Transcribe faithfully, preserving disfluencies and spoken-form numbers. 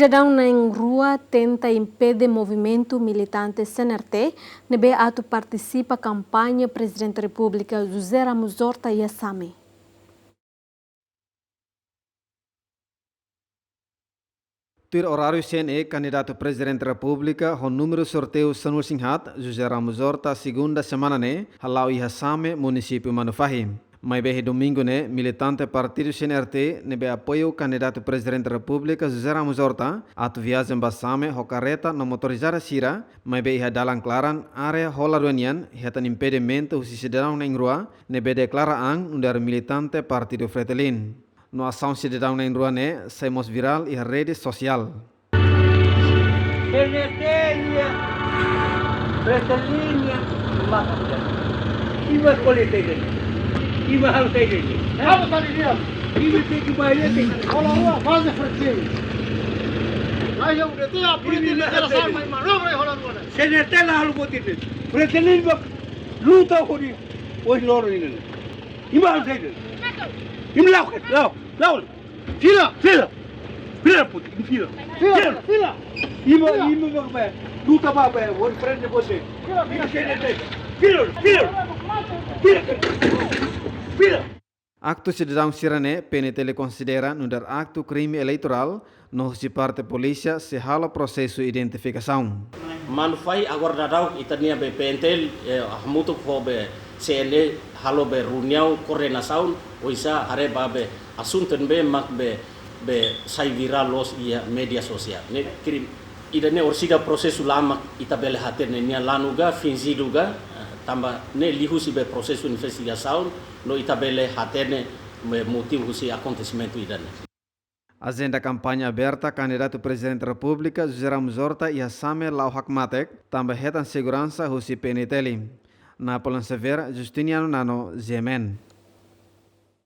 Sidadaun na'in-rua tenta impede movimentu militante C N R T ne'ebé atu partisipa kampaña Prezidente Repúblika José Ramos Horta iha Same. Tuir oráriu C N E, kandidatu Prezidente Repúblika ho númeru sorteiu sanulu-resin-haat, José Ramos Horta, segunda semana ne'e hala'o iha Same, munisípiu Manufahi. Maibé iha domingu ne'e, militante partidu C N R T ne'ebé apoiu kandidatu Prezidente Repúblika José Ramos Horta atu viajen ba Same ho karreta no motorizada sira, maibé iha dalan klaran área hola rua nian hetan impedimentu husi sidadaun na'in-rua ne'ebé deklara an nu'udar militante partidu Fretilin. No asaun sidadaun na'in-rua ne'e sai mós virál iha rede sosiál. N T N, Fretilin, mata. Iba eskolha saida? Iba halo saida? Halo saida? Iba tenke bai, tenke. Hola rua, base Fretilin. Ai, eu detei a política de geração, mas manobra e hola rua. N T N la halo buat ida. Fretilin ba luta hodi. Oi, loro ini. Iba halo saida? Imi la'o, la'o, la'o. Fila, fila. Fila, puta, fila. Fila, fila. Iba, iba ba, ba. Luta ba, ba. Hodi prende você. Fila, fila. Fila, fila. Fila. Fila. Aktu sidadaun sira-ne'e P N T L konsidera nu'udar aktu krime eleitorál, no husi parte polísia sei halo prosesu identifikasaun. Manufahi agora daudaun ita-nia be P N T L, eh, hamutuk ho be C N E halo be reuniaun koordenasaun, oinsá haree ba be asuntu ne'ebé mak be, be sai virál loos iha média sosiál. Ne'e krim-, ida-ne'e orsida prosesu lamak ita bele hatene nia lanu ka finjidu ka, eh, tanba ne'e liuhusi be prosesu investigasaun, no ita bele hatene be motivu husi akontesimentu ida-ne'e. Ajenda kampaña aberta kandidatu Prezidente Repúblika José Ramos Horta iha Same la'o hakmatek, tanba hetan seguransa husi P N T L. Napoleon Xavier, Justiniano Nano, G M N.